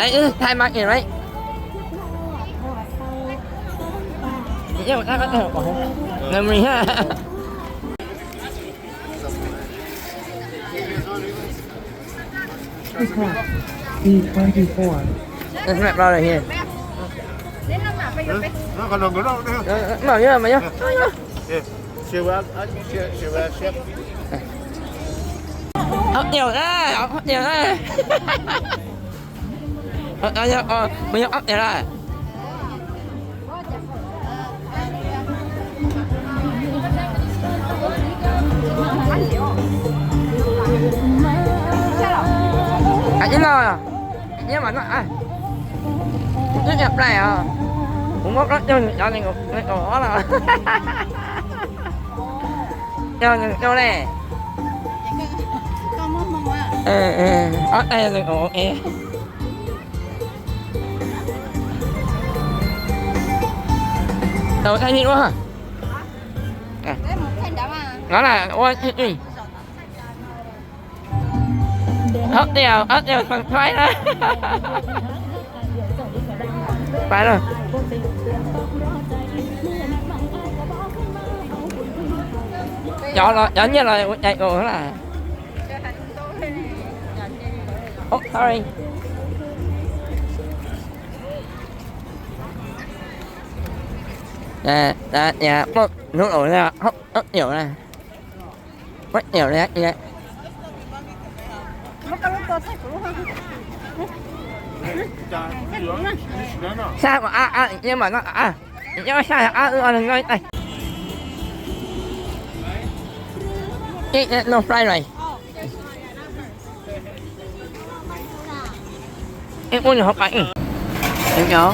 Ê, ê, Thai market, right? Ê, ê, ê, ê, ê, ê, ê. This one, B twenty-four. It's not right here. Ê, ê, ê, ê, ê. Ốc nhiều thế, ốc nhiều thế. Ờ, ờ, ờ, mình ốc nhiều đây. À, chứ lo à. Chứ mà nó, à. Chứ nhập đây à. Cũng có rất nhiều nhỏ này, này còn đó là. Cho những câu này. Ê, ê, ốc ê, ê, ê. Tau Thaib Nyiaj ua hả? Nó là ua, ừ, ừ. Hot deal, hot deal phần Thaib đó. Phải rồi. Chó nó, chó Nyiaj là ua chạy cổ là. Oh, sorry. Nè, nè, nè, bốc nút ổ ra, hốc, hốc kiểu này. Hốc kiểu này, này. Sao mà a, a, nhưng mà nó a. Nyob saj a, ư, o, no, no fry rồi. Em ôn hộp ảnh. Em kéo.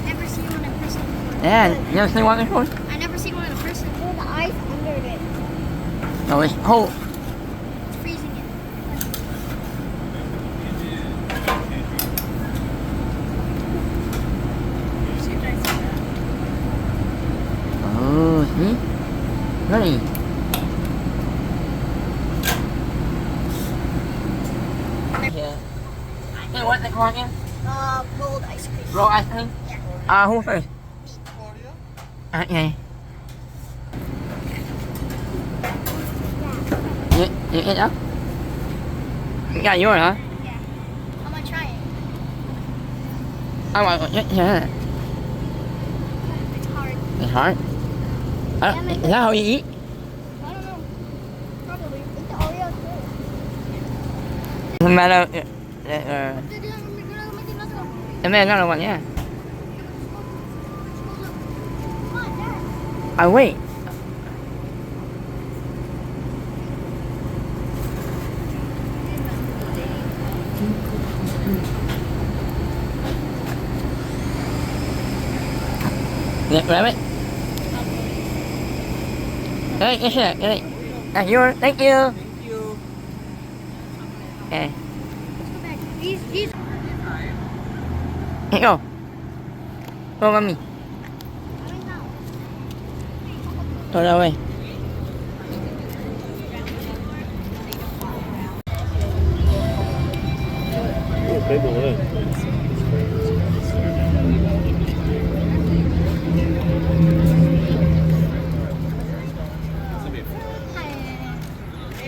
Never seen one in person before. Yeah, you never seen one before? I never seen one in person. Look at the eyes under it. No, it's cold. It's freezing it. Oh, see? Really? Yeah. Hey, what they call again? Uh, rolled ice cream. Rolled ice cream? Yeah. Uh, who first? Me. Okay. You, you eat up? You got yours, huh? Yeah. I'm gonna try it. I want it. Yeah. It's hard. It's hard? Uh, yeah, is that how you eat? I don't know. Probably. Eat the Oreos too. Doesn't matter. Em ven another one, yeah. I wait. Rabbit. Hey, hey, hey. Thank you. Thank you. Okay. These, these. Ê, ơ. Ơ, mami. Thôi đâu ơi.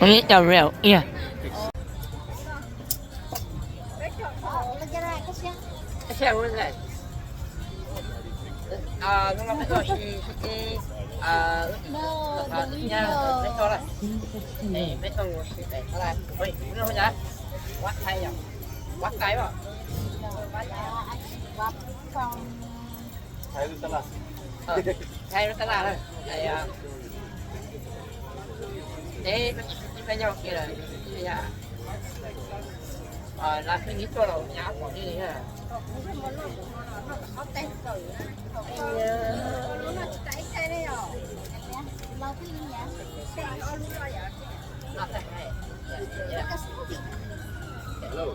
Only the real, yeah. Hai lub tab laj na. Hai lub tab laj na. Ê, ê, ê, ê, ê, ê, Ờ, là khuyên nghĩ cho lầu nhà của đi nha. Hello.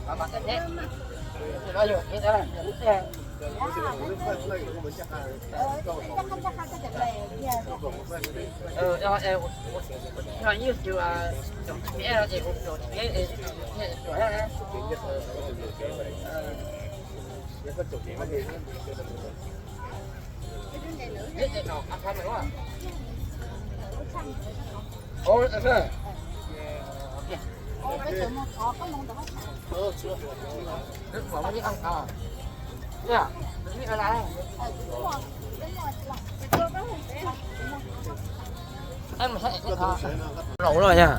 Ê, ê, ê, ê, ê, ê, ê, ê, Laus lawm yog.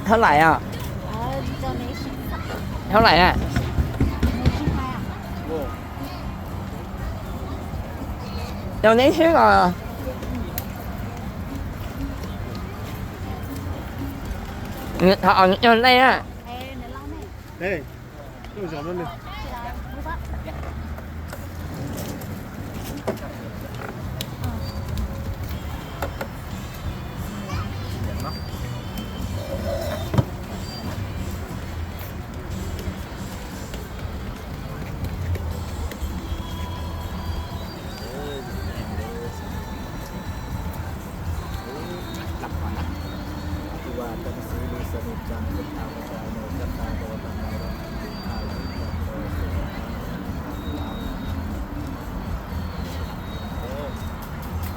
Thab lais os. Thab lais na. Donation os. Thov os, nws yog nej na.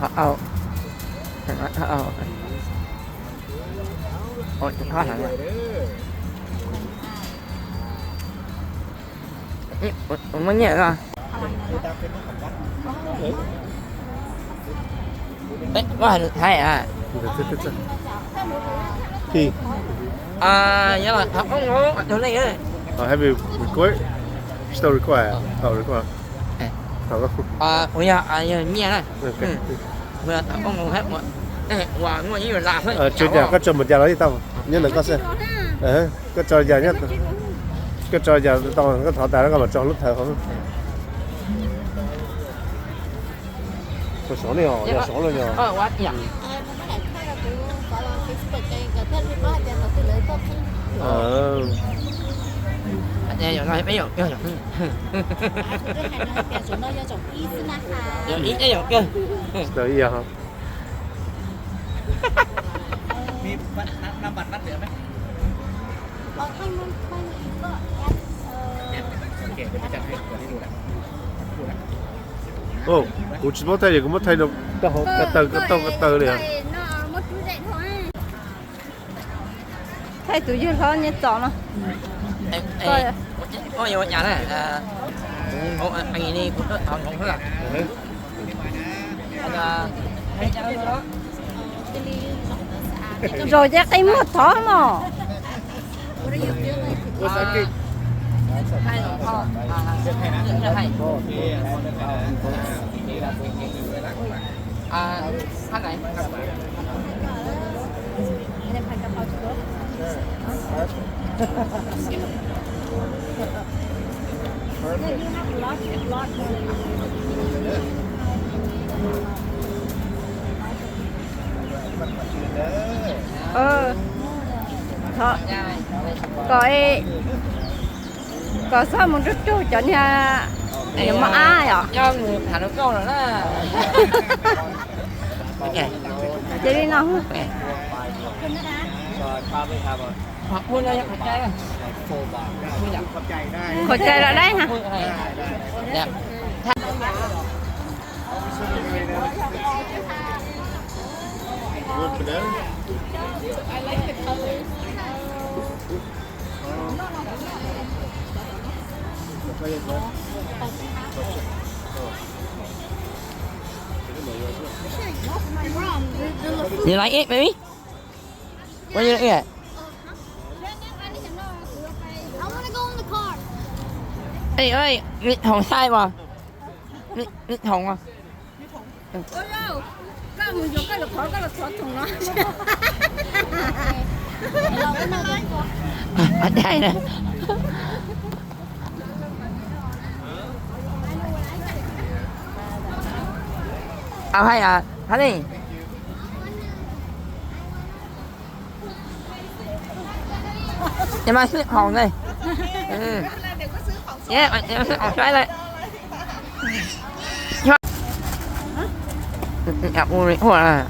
Hov au. Hov au. Ua, ua, ua muaj nyiaj os. Koj hais Thaib hos? Thì Ờ, nhớ là thảo có ngủ ở trường này á. Ờ, have you record? Still record à? Ờ, record. Ờ, ủa, nhớ, à, nhớ, nhớ này. Ok. Ừ. Ủa, thảo có ngủ hết mà. Ê, ủa, ngủ như là hết. Ờ, chưa chào, có cho một chào nói với tao. Nhớ là có sẽ. Ờ, có cho chào nhé. Có cho chào tao, có thảo tài nó có mà cho lúc thở không? Sov sov li os, yog sov li os. Tsis tau ib yam. Ôh, kuv tsis paub thaij li, kuv muab thaij rau koj hauv ko taw, ko taw, ko taw li os. Thaij tus yawg hlob nyiaj txos no. Zos ces qi muag thov mog. Kom, kom txhob mus rub rub cov niag mos ab yom. Cia li no. Khov cai los dab na. You like it, baby? What do you eat? Ê, ê, mịt hồng sai mà. Mịt, mịt hồng à. Ôi, koj mus yuav koj lub qhov, koj lub qhov thùng nó. Ở đây nè. Ờ, hay à, Honey. Em ăn súp hồng đây. Ừ. Yeah, em ăn súp hồng xoáy đây. Ua